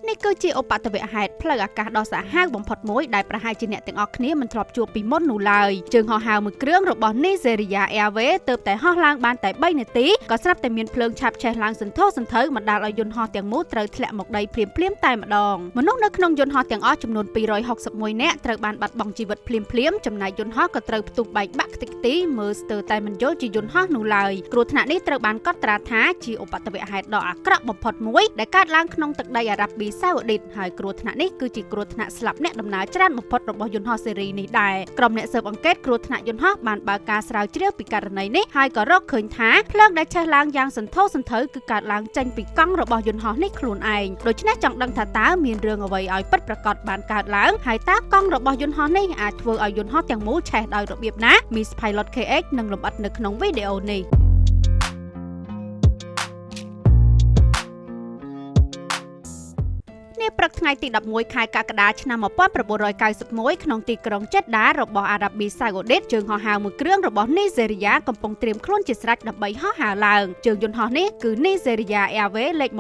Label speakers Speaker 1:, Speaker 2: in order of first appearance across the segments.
Speaker 1: នេះគឺជាឧបទ្ទវហេតុផ្លូវអាកាសដ៏សាហាវបំផុតមួយដែលប្រហែលជាអ្នកទាំងអស់គ្នាមិនធ្លាប់ជួបពីមុននោះឡើយជើងហោះហើរមួយគ្រឿងរបស់ Nigeria Airways ទើបតែហោះឡើងបានតែ3នាទីក៏ស្រាប់តែមានភ្លើងឆាបឆេះឡើងសន្ធោសន្ធៅបណ្ដាលឲ្យយន្តហោះទាំងមូលត្រូវធ្លាក់មកដីភ្លាមៗតែម្ដងមនុស្សនៅក្នុងយន្តហោះទាំងអស់ចំនួន261នាក់ត្រូវបានបាត់បង់ជីវិតភ្លាមៗចំណែកយន្តហោះក៏ត្រូវផ្ទុះបែកបាក់ខ្ទេចខ្ទីមើលស្ទើរតែមិនយល់ជាយន្តហោះនោះឡើយគ្រោះថ្នាក់នេះត្រូវបានកត់ត្រាថាជាឧបទ្ទវហេតុដ៏អាក្រក់បំផុតមួយដែលកើតឡើងក្នុងទឹកដីអារ៉ាប៊ីសាអូឌីតហើយគ្រោះថ្នាក់នេះគឺជាគ្រោះថ្នាក់ស្លាប់អ្នកដំណើរច្រើនបំផុតរបស់យន្តហោះស៊េរីនេះដែរក្រុមអ្នកស៊ើបអង្កេតគ្រោះថ្នាក់យន្តហោះបានបើកការស្រាវជ្រាវពីករណីនេះហើយក៏រកឃើញថាភ្លើងដែលឆេះឡើងយ៉ាងសន្ធោសន្ធៅគឺកើតឡើងចេញពីកង់របស់យន្តហោះនេះខ្លួនឯងដូច្នេះចង់ដឹងថាតើមានរឿងអ្វីឲ្យពិតប្រាកដបានកើតឡើងហើយតើកង់របស់យន្តហោះនេះអាចធ្វើឲ្យយន្តហោះទាំងមូលឆេះដោយរបៀបណា Miss Pilot KH នឹងលម្អិតនៅក្នុងវីដេអូនេះនាព្រឹកថ្ងៃទី11ខែកក្កដាឆ្នាំ1991ក្នុងទីក្រុងចេដារបស់អារ៉ាប៊ីសាអូឌីតជើងហោះហើរមួយគ្រឿងរបស់នីហ្សេរីយ៉ាកំពុងត្រៀមខ្លួនជាស្រេចដើម្បីហោះហើរឡើងជើងយន្តហោះនេះគឺ Nigeria Airways លេខ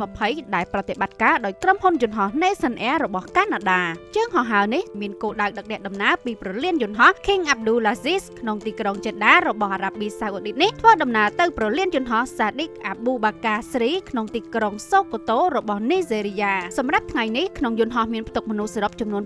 Speaker 1: 2120ដែលប្រតិបត្តិការដោយក្រុមហ៊ុនយន្តហោះ Nation Air របស់កាណាដាជើងហោះហើរនេះមានគោលដៅដឹកអ្នកដំណើរពីព្រលានយន្តហោះ King Abdulaziz ក្នុងទីក្រុងចេដារបស់អារ៉ាប៊ីសាអូឌីតនេះធ្វើដំណើរទៅព្រលានយន្តហោះ Sadiq Abubakar Sri ក្នុងទីក្រុងសូកូតូរបស់នីហ្សេរីយ៉ាសម្រាប់ថ្ងៃនេះក្នុងយន្តហោះមានផ្ទុកមនុស្សសរុបចំនួន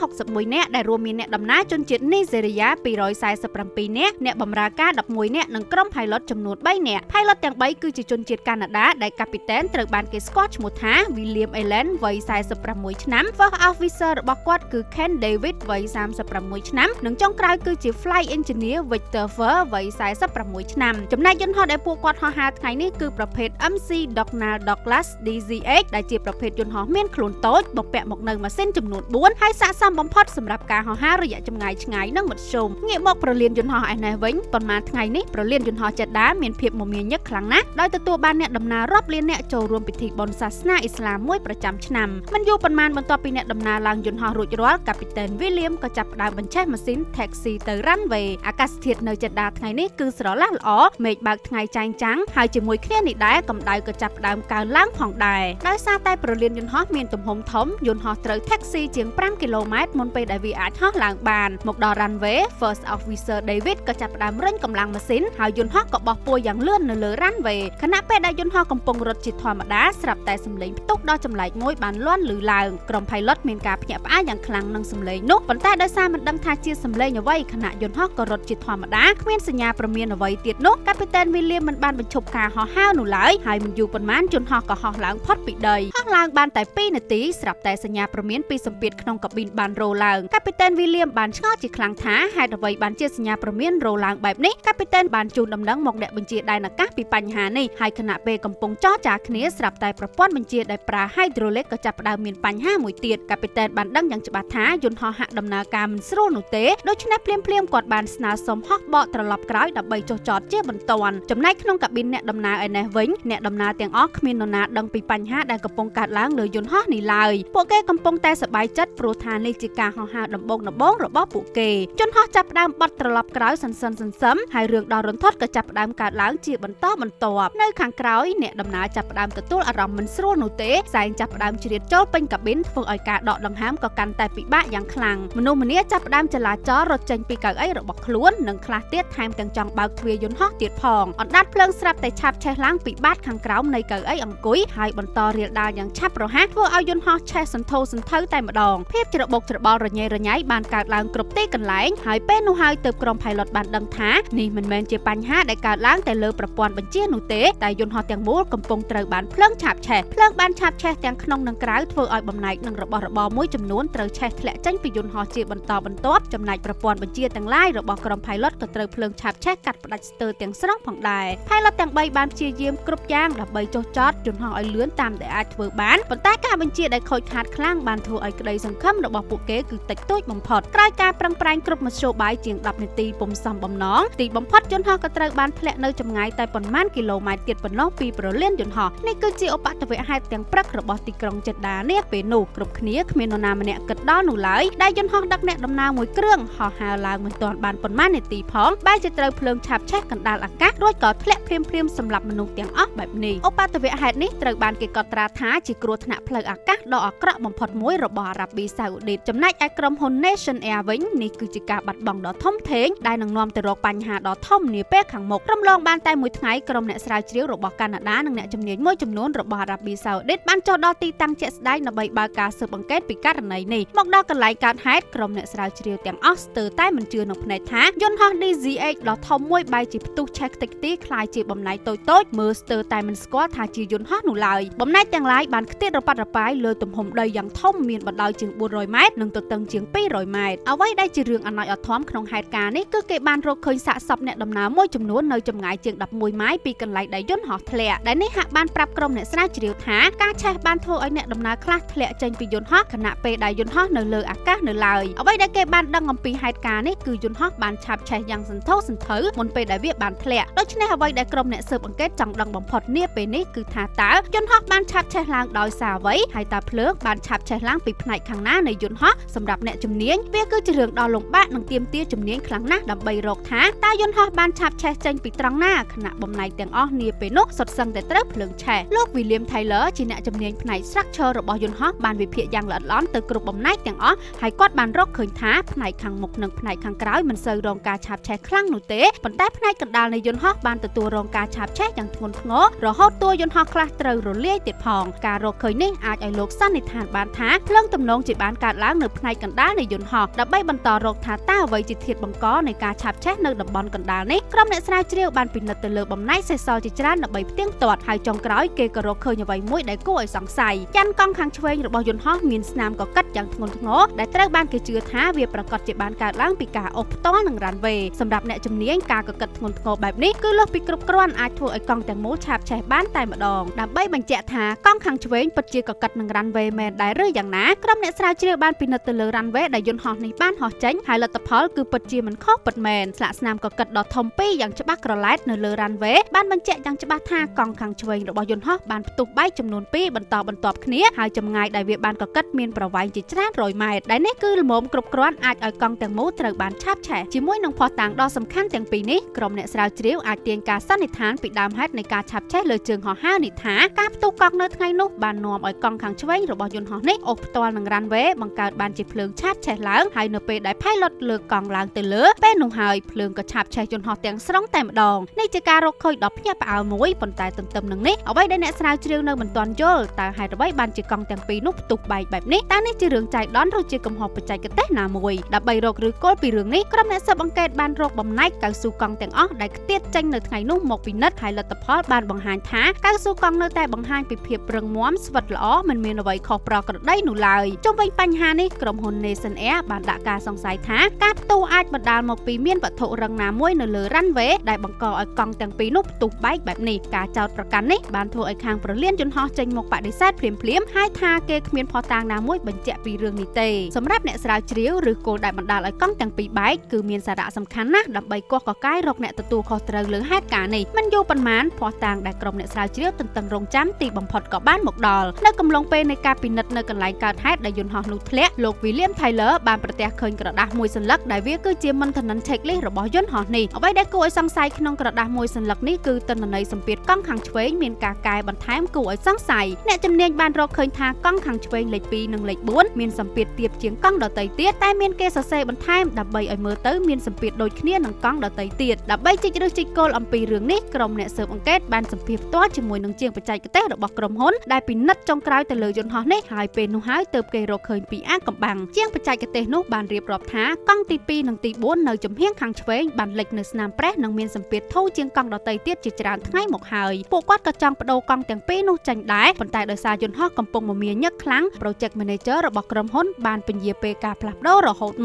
Speaker 1: 261នាក់ដែលរួមមានអ្នកដំណើរជនជាតិនីហ្សេរីយ៉ា247នាក់អ្នកបម្រើការ11នាក់និងក្រុម Pilot ចំនួន3នាក់ Pilot ទាំង3គឺជាជនជាតិកាណាដាដែលកាពីតែនត្រូវបានគេស្គាល់ឈ្មោះថា William Allen វ័យ46ឆ្នាំ First Officer របស់គាត់គឺ Ken David វ័យ36ឆ្នាំនិងចុងក្រោយគឺជា Flight Engineer Victor Fur វ័យ46ឆ្នាំចំណែកយន្តហោះដែលពួកគាត់ហោះហើរថ្ងៃនេះគឺប្រភេទ MC Donald Douglas DZH ដែលជាប្រភេទយន្តហោះមានខ្លួនតូចបំពាក់មកនៅម៉ាស៊ីនចំនួន4ហើយស័ក្តិសមបំផុតសម្រាប់ការហោះហើររយៈចម្ងាយឆ្ងាយនិងមធ្យមងាកមកប្រលានយន្តហោះឯនេះវិញប៉ុន្មានថ្ងៃនេះប្រលានយន្តហោះចេដាមានភាពមមាញឹកខ្លាំងណាស់ដោយទទួលបានអ្នកដំណើររាប់លានអ្នកចូលរួមពិធីបុណ្យសាសនាអ៊ីស្លាមមួយប្រចាំឆ្នាំមិនយូរប៉ុន្មានបន្ទាប់ពីអ្នកដំណើរឡើងយន្តហោះរួចរាល់កាពីតែន William ក៏ចាប់ផ្ដើមបញ្ឆេះម៉ាស៊ីន Taxi ទៅ Runway អាកាសធាតុនៅចេដាថ្ងៃនេះគឺស្រឡះល្អមេឃបើកថ្ងៃចែងចាំងហើយជាមួយគ្នានេះដែរកម្ដៅក៏ចាប់ផ្ដើមកើនឡើងផងដែរដោយសារតែប្រលានយន្តហោះមានទំហំធំយន្តហោះត្រូវ taxi ជាង5គីឡូម៉ែត្រមុនពេលដែលវាអាចហោះឡើងបានមកដល់ runway First Officer David ក៏ចាប់ផ្ដើមរុញកម្លាំងម៉ាស៊ីនហើយយន្តហោះក៏បោះពួយយ៉ាងលឿននៅលើ runway ខណៈពេលដែលយន្តហោះកំពុងរត់ជាធម្មតាស្រាប់តែសំឡេងផ្ទុះដ៏ចម្លែកមួយបានលាន់ឮឡើងក្រុម Pilot មានការភ្ញាក់ផ្អើលយ៉ាងខ្លាំងនឹងសំឡេងនោះប៉ុន្តែដោយសារមិនដឹងថាជាសំឡេងអ្វីខណៈយន្តហោះក៏រត់ជាធម្មតាគ្មានសញ្ញាព្រមានអ្វីទៀតនោះកាពីតែន William មិនបានបញ្ឈប់ការហោះហើរនោះឡើយហើយមិនយូរប៉ុន្មានយន្តហោះក៏ហោះឡើងផុតពីដីហោះឡើងបានតែ2នាទីស្រាប់តែសញ្ញាព្រមានពីសម្ពាធក្នុងកាប៊ីនបានរោឡើងកាពីតែន William បានឆ្ងល់ជាខ្លាំងថាហេតុអ្វីបានជាសញ្ញាព្រមានរោឡើងបែបនេះកាពីតែនបានជូនដំណឹងមកអ្នកបញ្ជាដែនអាកាសពីបញ្ហានេះហើយខណៈពេលកំពុងចរចាគ្នាស្រាប់តែប្រព័ន្ធបញ្ជាដែលប្រើ Hydraulic ក៏ចាប់ផ្ដើមមានបញ្ហាមួយទៀតកាពីតែនបានដឹងយ៉ាងច្បាស់ថាយន្តហោះហាក់ដំណើរការមិនស្រួលនោះទេដូច្នេះភ្លាមៗគាត់បានស្នើសុំហោះបកត្រឡប់ក្រោយដើម្បីចុះចតជាបន្ទាន់ចំណែកក្នុងកាប៊ីនអ្នកដំណើរឯនេះវិញអ្នកដំណើរទាំងអស់គ្មាននរណាដឹងពីបញ្ហាដែលកំពុងកើតឡើងលើយន្តហោះនេះឡើយពួកគេកំពុងតែសប្បាយចិត្តព្រោះថានេះជាការហោះហើរដំបូងរបស់ពួកគេយន្តហោះចាប់ផ្ដើមបត់ត្រឡប់ក្រោយសន្សឹមហើយរឿងដ៏រន្ធត់ក៏ចាប់ផ្ដើមកើតឡើងជាបន្តបន្ទាប់នៅខាងក្រោយអ្នកដំណើរចាប់ផ្ដើមទទួលអារម្មណ៍មិនស្រួលនោះទេផ្សែងចាប់ផ្ដើមជ្រៀតចូលពេញកាប៊ីនធ្វើឲ្យការដកដង្ហើមក៏កាន់តែពិបាកយ៉ាងខ្លាំងមនុស្សម្នាចាប់ផ្ដើមចលាចលរត់ចេញពីកៅអីរបស់ខ្លួននិងខ្លះទៀតថែមទាំងចង់បើកទ្វារយន្តហោះទៀតផងអណ្ដាតភ្លើងស្រាប់តែឆាបឆេះឡើងពីបាតខាងក្រោមនៃកៅអីអង្គុយហើយបន្តរាលដាលយ៉ាងឆាប់រហ័សធ្វើឲ្យយន្តហោះឆេះសន្ធោសន្ធៅតែម្ដងភាពច្របូកច្របល់រញ៉េរញ៉ៃបានកើតឡើងគ្រប់ទីកន្លែងហើយពេលនោះហើយទើបក្រុម Pilot បានដឹងថានេះមិនមែនជាបញ្ហាដែលកើតឡើងតែលើប្រព័ន្ធបញ្ជានោះទេតែយន្តហោះទាំងមូលកំពុងត្រូវបានភ្លើងឆាបឆេះភ្លើងបានឆាបឆេះទាំងក្នុងនិងក្រៅធ្វើឲ្យបំណែកនិងរបស់របរមួយចំនួនត្រូវឆេះធ្លាក់ចេញពីយន្តហោះជាបន្តបន្ទាប់ចំណែកប្រព័ន្ធបញ្ជាទាំងឡាយរបស់ក្រុម Pilot ក៏ត្រូវភ្លើងឆាបឆេះកាត់ផ្ដាច់ស្ទើរទាំងស្រុងផងដែរ Pilot ទាំង3បានព្យាយាមគ្រប់យ៉ាងដើម្បីចុះចតយន្តហោះឲ្យលឿនតាមដែលអាចធ្វើបានប៉ុន្តែការបញ្ជាដែលខូចខាតខ្លាំងបានធ្វើឲ្យក្តីសង្ឃឹមរបស់ពួកគេគឺតិចតួចបំផុតក្រោយការប្រឹងប្រែងគ្រប់មធ្យោបាយជាង10នាទីពុំសមបំណងទីបំផុតយន្តហោះក៏ត្រូវបានធ្លាក់នៅចម្ងាយតែប៉ុន្មានគីឡូម៉ែត្រទៀតប៉ុណ្ណោះពីព្រលានយន្តហោះនេះគឺជាឧបទ្ទវហេតុទាំងព្រឹករបស់ទីក្រុងចេដានាពេលនោះគ្រប់គ្នាគ្មាននរណាម្នាក់គិតដល់នោះឡើយដែលយន្តហោះដឹកអ្នកដំណើរមួយគ្រឿងហោះហើរឡើងមិនទាន់បានប៉ុន្មាននាទីផងបែរជាត្រូវភ្លើងឆាបឆេះកណ្ដាលអាកាសរួចក៏ធ្លាក់ភ្លាមៗសម្រាប់មនុស្សទាំងអស់បែបនេះឧបទ្ទវហេតុនេះត្រូវបានគេកត់ត្រាថា ជាគ្រោះថ្នាក់ផ្លូវអាកាសដ៏អាក្រក់បំផុតមួយរបស់អារ៉ាប៊ីសាអូឌីតចំណែកឯក្រុមហ៊ុន Nation Air វិញនេះគឺជាការបាត់បង់ដ៏ធំធេងដែលនឹងនាំទៅរកបញ្ហាដ៏ធំនាពេលខាងមុខរំលងបានតែមួយថ្ងៃក្រុមអ្នកស្រាវជ្រាវរបស់កាណាដានិងអ្នកជំនាញមួយចំនួនរបស់អារ៉ាប៊ីសាអូឌីតបានចុះដល់ទីតាំងជាក់ស្ដែងដើម្បីបើកការស៊ើបអង្កេតពីករណីនេះមកដល់កន្លែងកើតហេតុក្រុមអ្នកស្រាវជ្រាវទាំងអស់ស្ទើរតែមិនជឿនឹងភ្នែកថាយន្តហោះ DZH ដ៏ធំមួយបែរជាផ្ទុះឆេះខ្ទេចខ្ទីក្លាយជាបំណែកតូចៗមើលស្ទើរតែមិនស្គាល់ថាជាយន្តហោះនោះឡើយបំណែកទាំងឡាយបានខ្ទាតរប៉ាត់រប៉ាយលើទំហំដីយ៉ាងធំមានបណ្ដោយជាង400ម៉ែត្រនិងទទឹងជាង200ម៉ែត្រអ្វីដែលជារឿងអណោចអធមក្នុងហេតុការណ៍នេះគឺគេបានរកឃើញសាកសពអ្នកដំណើរមួយចំនួននៅចម្ងាយជាង11ម៉ាយពីកន្លែងដែលយន្តហោះធ្លាក់ដែលនេះហាក់បានប្រាប់ក្រុមអ្នកស្រាវជ្រាវថាការឆេះបានធ្វើឲ្យអ្នកដំណើរខ្លះធ្លាក់ចេញពីយន្តហោះខណៈពេលដែលយន្តហោះនៅលើអាកាសនៅឡើយអ្វីដែលគេបានដឹងអំពីហេតុការណ៍នេះគឺយន្តហោះបានឆាបឆេះយ៉ាងសន្ធោសន្ធៅមុនពេលដែលវាបានធ្លាក់ដូច្នេះអ្វីដែលក្រុមអ្នកស៊ើបអង្កេតចង់ដឹងបំផុតនាពេលនេះគឺថាតើយន្តហោះបានឆាបឆេះឡើងដោយសារអ្វីហើយតើភ្លើងបានឆាបឆេះឡើងពីផ្នែកខាងណានៃយន្តហោះសម្រាប់អ្នកជំនាញវាគឺជារឿងដ៏លំបាកនិងទាមទារជំនាញខ្លាំងណាស់ដើម្បីរកថាតើយន្តហោះបានឆាបឆេះចេញពីត្រង់ណាខណៈបំណែកទាំងអស់នាពេលនោះសុទ្ធសឹងតែត្រូវភ្លើងឆេះលោក William Taylor ជាអ្នកជំនាញផ្នែក structure របស់យន្តហោះបានវិភាគយ៉ាងល្អិតល្អន់ទៅគ្រប់បំណែកទាំងអស់ហើយគាត់បានរកឃើញថាផ្នែកខាងមុខនិងផ្នែកខាងក្រោយមិនសូវរងការឆាបឆេះខ្លាំងនោះទេប៉ុន្តែផ្នែកកណ្ដាលនៃយន្តហោះបានទទួលរងការឆាបឆេះយ៉ាងធ្ងន់ធ្ងររហូតតួយន្តហោះខ្លះត្រូវរលាយទៀតផងការរកឃើញនេះអាចឲ្យលោកសន្និដ្ឋានបានថាភ្លើងទំនងជាបានកើតឡើងនៅផ្នែកកណ្ដាលនៃយន្តហោះដើម្បីបន្តរកថាតើអ្វីជាធាតុបង្កនៃការឆាបឆេះនៅតំបន់កណ្ដាលនេះក្រុមអ្នកស្រាវជ្រាវបានពិនិត្យទៅលើបំណែកសេសសល់ជាច្រើនដើម្បីផ្ទៀងផ្ទាត់ហើយចុងក្រោយគេក៏រកឃើញអ្វីមួយដែលគួរឲ្យសង្ស័យចានកង់ខាងឆ្វេងរបស់យន្តហោះមានស្នាមកកិតយ៉ាងធ្ងន់ធ្ងរដែលត្រូវបានគេជឿថាវាប្រាកដជាបានកើតឡើងពីការអូសផ្ទាល់នឹង runway សម្រាប់អ្នកជំនាញការកកិតធ្ងន់ធ្ងរបែបនេះគឺលើសពីគ្រប់គ្រាន់អាចធ្វើឲ្យកង់ទាំងមូលឆាបឆេះបានតែម្ដងដើម្បីបញ្ជាក់ថាកង់ខាងឆ្វេងពិតជាកកិតនឹង runway មែនដែរឬយ៉ាងណាក្រុមអ្នកស្រាវជ្រាវបានពិនិត្យទៅលើ runway ដែលយន្តហោះនេះបានហោះចេញហើយលទ្ធផលគឺពិតជាមិនខុសពិតមែនស្លាកស្នាមកកិតដ៏ធំពីរយ៉ាងច្បាស់ក្រឡែតនៅលើ runway បានបញ្ជាក់យ៉ាងច្បាស់ថាកង់ខាងឆ្វេងរបស់យន្តហោះបានផ្ទុះបែកចំនួន2បន្តបន្ទាប់គ្នាហើយចម្ងាយដែលវាបានកកិតមានប្រវែងជាច្រើនរយម៉ែត្រដែលនេះគឺល្មមគ្រប់គ្រាន់អាចឲ្យកង់ទាំងមូលត្រូវបានឆាបឆេះជាមួយនឹងភស្តុតាងដ៏សំខាន់ទាំងពីរនេះក្រុមអ្នកស្រាវជ្រាវអាចទាញការសន្និដ្ឋានពីដើមហេតុនៃការឆាបឆេះលើជើងហោះហើរនេះថាការផ្ទុះកង់នៅថ្ងៃនោះបាននាំឲ្យកង់ខាងឆ្វេងរបស់យន្តហោះនេះអូសផ្ទាល់នឹង runway បង្កើតបានជាភ្លើងឆាបឆេះឡើងហើយនៅពេលដែល pilot លើកកង់ឡើងទៅលើពេលនោះហើយភ្លើងក៏ឆាបឆេះយន្តហោះទាំងស្រុងតែម្ដងនេះជាការរកឃើញដ៏ភ្ញាក់ផ្អើលមួយប៉ុន្តែទន្ទឹមនឹងនេះអ្វីដែលអ្នកស្រាវជ្រាវនៅមិនទាន់យល់តើហេតុអ្វីបានជាកង់ទាំងពីរនោះផ្ទុះបែកបែបនេះតើនេះជារឿងចៃដន្យឬជាកំហុសបច្ចេកទេសណាមួយដើម្បីរកឫសគល់ពីរឿងនេះក្រុមអ្នកស៊ើបអង្កេតបានរកបំណែកកៅស៊ូកង់ទាំងអស់ដែលខ្ទាតចេញនៅថ្ងៃនោះមកពិនិត្យហើយលទ្ធផលបានបង្ហាញថាកៅស៊ូកង់នៅតែបង្ហាញពីភាពរឹងមាំស្វិតល្អមិនមានអ្វីខុសប្រក្រតីនោះឡើយជុំវិញបញ្ហានេះក្រុមហ៊ុន Nation Air បានដាក់ការសង្ស័យថាការផ្ទុះអាចបណ្ដាលមកពីមានវត្ថុរឹងណាមួយនៅលើ runway ដែលបង្កឲ្យកង់ទាំងពីរនោះផ្ទុះបែកបែបនេះការចោទប្រកាន់នេះបានធ្វើឲ្យខាងប្រលានយន្តហោះចេញមកបដិសេធភ្លាមៗហើយថាគេគ្មានភស្តុតាងណាមួយបញ្ជាក់ពីរឿងនេះទេសម្រាប់អ្នកស្រាវជ្រាវឬគោលដែលបណ្ដាលឲ្យកង់ទាំងពីរបែកគឺមានសារៈសំខាន់ណាស់ដើម្បីគាស់កកាយរកអ្នកទទួលខុសត្រូវលើហេតុការណ៍នេះមិនយូរប៉ុន្មានភស្តុតាងដែលក្រុមអ្នកស្រាវជ្រាវទន្ទឹងរង់ចាំទីបំផុតក៏បានមកដល់នៅកំឡុងពេលនៃការពិនិត្យនៅកន្លែងកើតហេតុដែលយន្តហោះនោះធ្លាក់លោក William Taylor បានប្រទះឃើញក្រដាសមួយសន្លឹកដែលវាគឺជា maintenance checklist របស់យន្តហោះនេះអ្វីដែលគួរឲ្យសង្ស័យក្នុងក្រដាសមួយសន្លឹកនេះគឺទិន្នន័យសម្ពាធកង់ខាងឆ្វេងមានការកែបន្ថែមគួរឲ្យសង្ស័យអ្នកជំនាញបានរកឃើញថាកង់ខាងឆ្វេងលេខ2និងលេខ4មានសម្ពាធទាបជាងកង់ដទៃទៀតតែមានគេសរសេរបន្ថែមដើម្បីឲ្យមើលទៅមានសម្ពាធដូចគ្នានឹងកង់ដទៃទៀតដើម្បីជីកឫសជីកគល់អំពីរឿងនេះក្រុមអ្នកស៊ើបអង្កេតបានសម្ភាសផ្ទាល់ជាមួយនឹងជាងបច្ចេកទេសរបស់ក្រុមហ៊ុនដែលពិនិត្យចុងក្រោយទៅលើយន្តហោះនេះហើយពេលនោះហើយទើបគេរកឃើញពីអាកំបាំងជាងបច្ចេកទេសនោះបានរៀបរាប់ថាកង់ទី2និងទី4នៅចំហៀងខាងឆ្វេងបានលិចនៅស្នាមប្រេះនិងមានសម្ពាធធូរជាងកង់ដទៃទៀតជាច្រើនថ្ងៃមកហើយពួកគាត់ក៏ចង់ប្ដូរកង់ទាំងពីរនោះចេញដែរប៉ុន្តែដោយសារយន្តហោះកំពុងមមាញឹកខ្លាំង Project Manager របស់ក្រុមហ៊ុនបានពន្យាពេលការផ្លាស់ប្ដូររហូត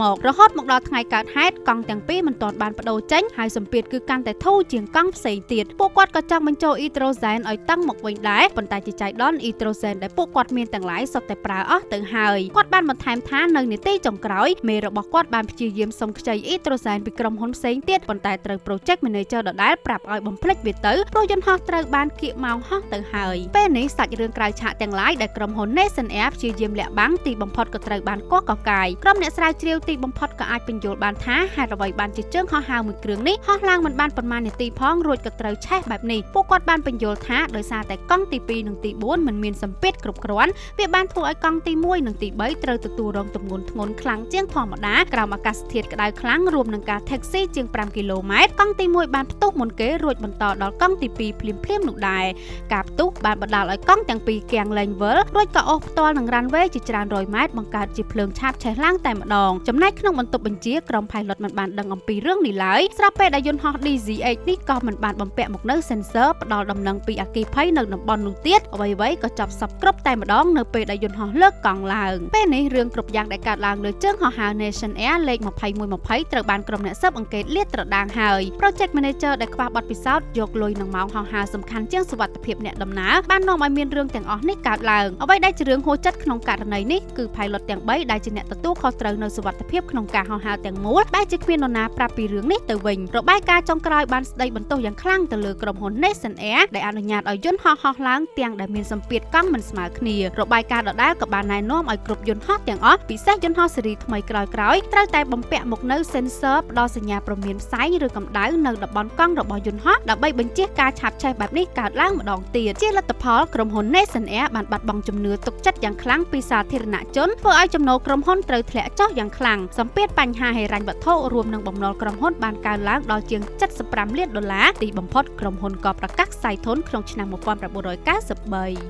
Speaker 1: មកដល់ថ្ងៃកើតហេតុកង់ទាំងពីរមិនទាន់បានប្ដូរចេញហើយសម្ពាធគឺកាន់តែធូរជាងកង់ផ្សេងទៀតពួកគាត់ក៏ចង់បញ្ចូលអ៊ីត្រូសែនឲ្យតឹងមកវិញដែរប៉ុន្តែជាចៃដន្យអ៊ីត្រូសែនដែលពួកគាត់មានទាំងឡាយសុទ្ធតែប្រើអស់ទៅហើយគាត់បានបន្ថែមថានៅនាទីចុងក្រោយមេរបស់គាត់បានព្យាយាមសុំខ្ចីអ៊ីត្រូសែនពីក្រុមហ៊ុនផ្សេងទៀតប៉ុន្តែត្រូវ Project Manager ដដែលប្រាប់ឲ្យបំភ្លេចវាទៅព្រោះយន្តហោះត្រូវបានគៀកម៉ោងហោះទៅហើយពេលនេះសាច់រឿងក្រៅឆាកទាំងឡាយដែលក្រុមហ៊ុន Nation Air ព្យាយាមលាក់បាំងទីបំផុតក៏ត្រូវបានគាស់កកាយក្រុមអ្នកស្រាវជ្រាវទីបំផុតក៏អាចពន្យល់បានថាហេតុអ្វីបានជាជើងហោះហើរមួយគ្រឿងនេះហោះឡើងមិនបានប៉ុន្មាននាទីផងរួចក៏ត្រូវឆេះបែបនេះពួកគាត់បានពន្យល់ថាដោយសារតែកង់ទី2និងទី4 មិនមានសម្ពាធគ្រប់គ្រាន់វាបានធ្វើឲ្យកង់ទី1និងទី3ត្រូវទទួលរងទម្ងន់ធ្ងន់ខ្លាំងជាងធម្មតាក្រោមអាកាសធាតុក្តៅខ្លាំងរួមនឹងការ taxi ជាង5គីឡូម៉ែត្រកង់ទី1បានផ្ទុះមុនគេរួចបន្តដល់កង់ទី2ភ្លាមៗនោះដែរការផ្ទុះបានបណ្ដាលឲ្យកង់ទាំងពីរគាំងលែងវិលរួចក៏អូសផ្ទាល់នឹង runway ជាច្រើនរយម៉ែត្របង្កើតជាភ្លើងឆាបឆេះឡើងតែម្ដងចំណែកក្នុងបន្ទប់បញ្ជាក្រុម pilot មិនបានដឹងអំពីរឿងនេះឡើយស្រាប់ពេលដែលយន្តហោះ DZH នេះក៏មិនបានបំពាក់មកនៅ sensor ផ្ដល់ដំណឹងពីអគ្គិភ័យនៅតំបន់នោះទៀតអ្វីៗក៏ចប់សពគ្រប់តែម្ដងនៅពេលដែលយន្តហោះលើកកង់ឡើងពេលនេះរឿងគ្រប់យ៉ាងដែលកើតឡើងលើជើងហោះហើរ Nation Air លេខ2120ត្រូវបានក្រុមអ្នកស៊ើបអង្កេតលាតត្រដាងហើយ Project Manager ដែលខ្វះបទពិសោធន៍យកលុយនឹងម៉ោងហោះហើរសំខាន់ជាងសុវត្ថិភាពអ្នកដំណើរបាននាំឲ្យមានរឿងទាំងអស់នេះកើតឡើងអ្វីដែលជារឿងហួសចិត្តក្នុងករណីនេះគឺ pilot ទាំង3ដែលជាអ្នកទទួលខុសត្រូវនៅសុវត្ថិភាពក្នុងការហោះហើរទាំងមូលបែរជាគ្មាននរណាប្រាប់ពីរឿងនេះទៅវិញរបាយការណ៍ចុងក្រោយបានស្ដីបន្ទោសយ៉ាងខ្លាំងទៅលើក្រុមហ៊ុន Nation Air ដែលអនុញ្ញាតឲ្យយន្តហោះហោះឡើងទាំងដែលមានសម្ពាធកង់មិនស្មើគ្នារបាយការណ៍ដដែលក៏បានណែនាំឲ្យគ្រប់យន្តហោះទាំងអស់ពិសេសយន្តហោះស៊េរីថ្មីក្រោយៗត្រូវតែបំពាក់មកនៅ sensor ផ្ដល់សញ្ញាព្រមានផ្សែងឬកម្ដៅនៅតំបន់កង់របស់យន្តហោះដើម្បីបញ្ជៀសការឆាបឆេះបែបនេះកើតឡើងម្ដងទៀតជាលទ្ធផលក្រុមហ៊ុន Nation Air បានបាត់បង់ជំនឿទុកចិត្តយ៉ាងខ្លាំងពីសាធារណជនធ្វើឲ្យចំណូលក្រុមហ៊ុនត្រូវធ្លាក់ចុះយ៉ាងខ្លាំងសម្ពាធបញ្ហាហិរញ្ញវត្ថុរួមនឹងបំណុលក្រុមហ៊ុនបានកើនឡើងដល់ជាង75លានដុល្លារទីបំផុតក្រុមហ៊ុនក៏ប្រកាសក្ស័យធនក្នុងឆ្នាំ1993។